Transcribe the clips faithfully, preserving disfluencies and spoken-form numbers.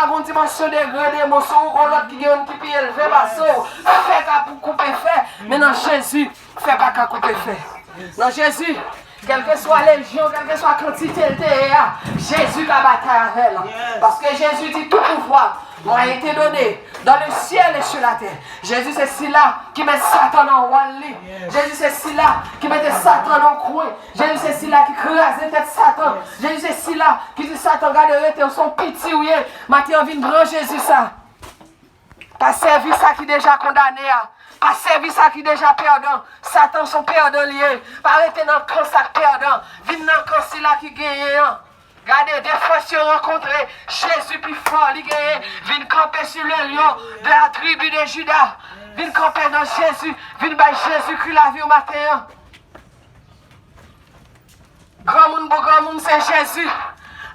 Gon dimansyon degre de mo sou ou, gon lòt ki gen youn ki pi elve pase w. Fè ka pou koupe fè, men nan Jezi, fè pa ka koupe fè. Nan Jezi, kèlkeswa lejyon, kèlkeswa kantite l te ye a, Jezi ka batay avè l. Paske Jezi di, tout pouvwa m'a été donné dans le ciel et sur la terre. Jezi se sila ki met Satan nan wòl li. Jezi se sila ki mete Satan nan kwen. Jezi se sila ki kraze tèt Satan. Jezi se sila ki di Satan, gade, rete, ou se yon piti ou ye. Maten an, vin pran Jezi sa. Pa sèvi sa ki deja kondane a. Pa sèvi sa ki deja pèdan. Satan se yon pèdan li ye. Pa rete nan kan sa k pèdan. Vin nan kan sila ki genyen an. Gade, de fòs yo rankontre, Jezi pi fò, li genyen. Vin kanpe sou le lion de la tribu de Juda. Vin kanpe nan Jezi, vin bay Jezikri lavi w maten an. Granmoun pou granmoun, se Jezi.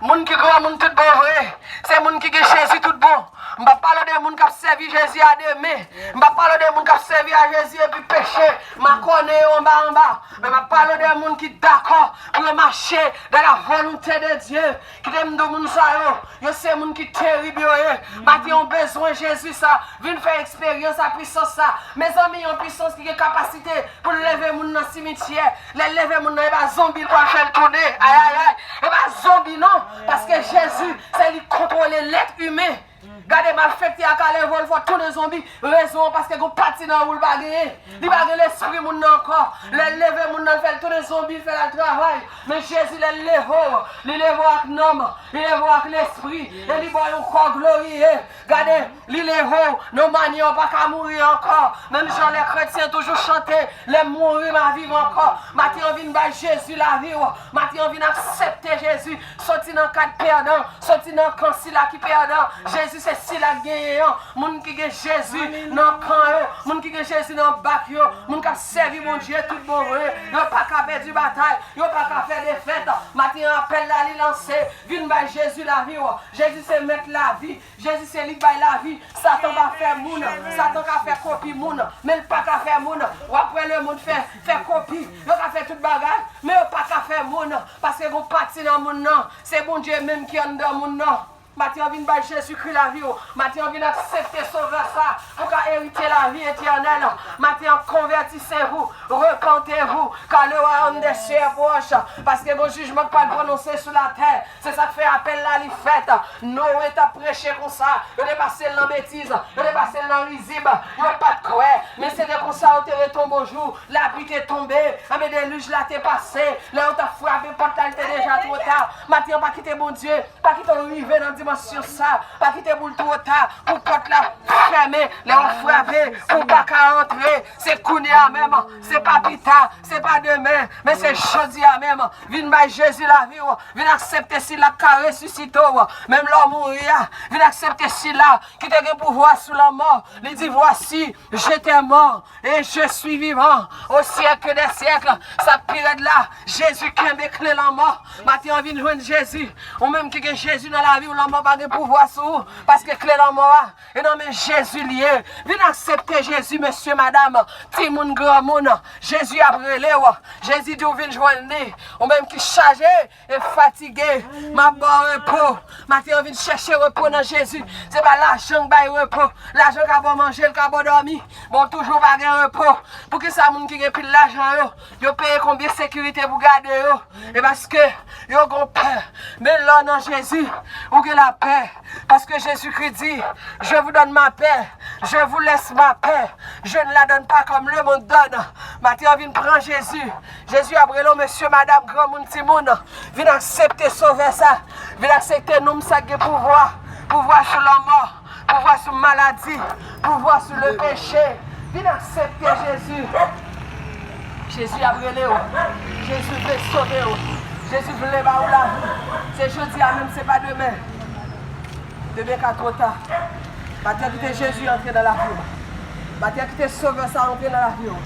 Moun ki granmoun tout bon vre, se moun ki gen Jezi tout bon. M p ap pale de moun k ap sèvi Jezi a de men. M p ap pale de moun k ap sèvi a Jezi epi peche, makònen yo anba anba. Men m ap pale de moun ki dakò pou yo mache dans la volonté de Dieu. Kite m di w, moun sa yo, yo se moun ki terib yo ye. Maten an, ou bezwen Jezi sa. Vin fè eksperyans a pisans sa. Mezanmi, yon pisans ki gen kapasite pou l leve moun nan simityè. Lè l leve moun nan, e pa zonbi l pral fè l tounen. Ayayay. E pa zonbi non. Paske Jezi, se li k kontwole lèt imen. Gade, malfektè a ka leve w, l fè w tounen zonbi. Rezon an, paske gon pati nan ou l pa genyen. Li pa gen lespri moun nan ankò. Lè l leve moun nan, l fè l tounen zonbi, l fè l al travay. Men Jezi, lè l leve w, li leve w ak nanm, li leve w ak lespri, e li ba w yon kò gloriye. Gade, li leve w nan yon manyè ou pa ka mouri ankò. Menm jan lè kretyen toujou chante, lè m mouri, m a viv ankò. Maten an, vin bay Jezi lavi w. Maten an, vin aksepte Jezi. Soti nan kad pèdan, soti nan kan sila ki pèdan. Jezi se sila k genyen an. Moun ki gen Jezi nan kan yo, moun ki gen Jezi nan bak yo, moun k ap sèvi Bondye tout bon vre, yo pa ka pèdi batay, yo pa ka fè defèt. Maten an, apèl la, li lanse. Vin bay Jezi lavi w. Jezi se mèt lavi. Jezi se li k bay lavi. Satan pa fè moun. Satan ka fè kopi moun, men l pa ka fè moun. W ap wè lemonn fè, fè kopi. Yo ka fè tout bagay, men yo pa ka fè moun. Paske gon pati nan moun nan, se Bondye menm ki anndan moun nan. Maten an, vin bay Jezikri lavi w. Maten an, vin aksepte Sovè sa pou ka erite lavi etènèl. Maten an, convertissez-vous, repentez-vous, car le royaume des cieux est proche. Paske gon jijman k pral pwononse sou latè. Se sa k fè apèl la li fèt. Noe t ap preche konsa. Yo te pase l nan betiz. Yo te pase l nan rizib. Yo pa t kwè. Men se te konsa yo te rete yon bon jou. Lapli te tonbe. Anben, delij la te pase. Lè yo t ap frape pòt la, li te deja twò ta. Maten an, pa kite Bondye, pa kite w rive nan dimansyon sa. Pa kite pou l twò ta, pou pòt la fèmen. Lè w ap frape, pou w pa ka antre. Se kounye a menm. Se pa pita. Se pa demen. Men se jodi a menm. Vin bay Jezi lavi w. Vin aksepte sila k ka resisite w. Menm lè w mouri a, vin aksepte sila ki te gen pouvwa sou lanmò. Li di, voici, j'étais mort et je suis vivant au siècle des siècles. Sa k pi rèd la, Jezi kenbe kle lanmò. Maten an, vin jwenn Jezi. Ou menm ki gen Jezi nan lavi w, lanmò pa gen pouvwa sou ou. Paske kle lanmò a, e nan men Jezi l ye. Vin aksepte Jezi, mesye, madanm, timoun, granmoun. Jezi ap rele w. Jezi di w vin jwenn li. Ou menm ki chaje e fatige, m ap ba w repo. Maten an, vin chèche repo nan Jezi. Se pa lajan k bay repo. Lajan ka ba w manje, l ka ba w dòmi. Bon, toujou pa gen repo. Poukisa moun ki gen pil lajan yo, yo peye konbyen sekirite pou gade yo? E paske yo gon pè. Men lè w nan Jezi, ou gen lapè. Paske Jezikri di, je vous donne ma paix, je vous laisse ma paix, je ne la donne pas comme le monde donne. Maten an, vin pran Jezi. Jezi ap rele w, mesye, madanm, granmoun, timoun. Vin aksepte Sovè sa. Vin aksepte nonm sa k gen pouvwa. Pouvwa sou lanmò. Pouvwa sou maladi. Pouvwa sou lepeche. Vin aksepte Jezi. Jezi ap rele w. Jezi vle sove w. Jezi vle ba ou lavi. Se jodi a menm, se pa demen. Demen ka twò ta. Maten an, kite Jezi antre nan lavi w. Maten an, kite Sovè sa antre nan lavi w.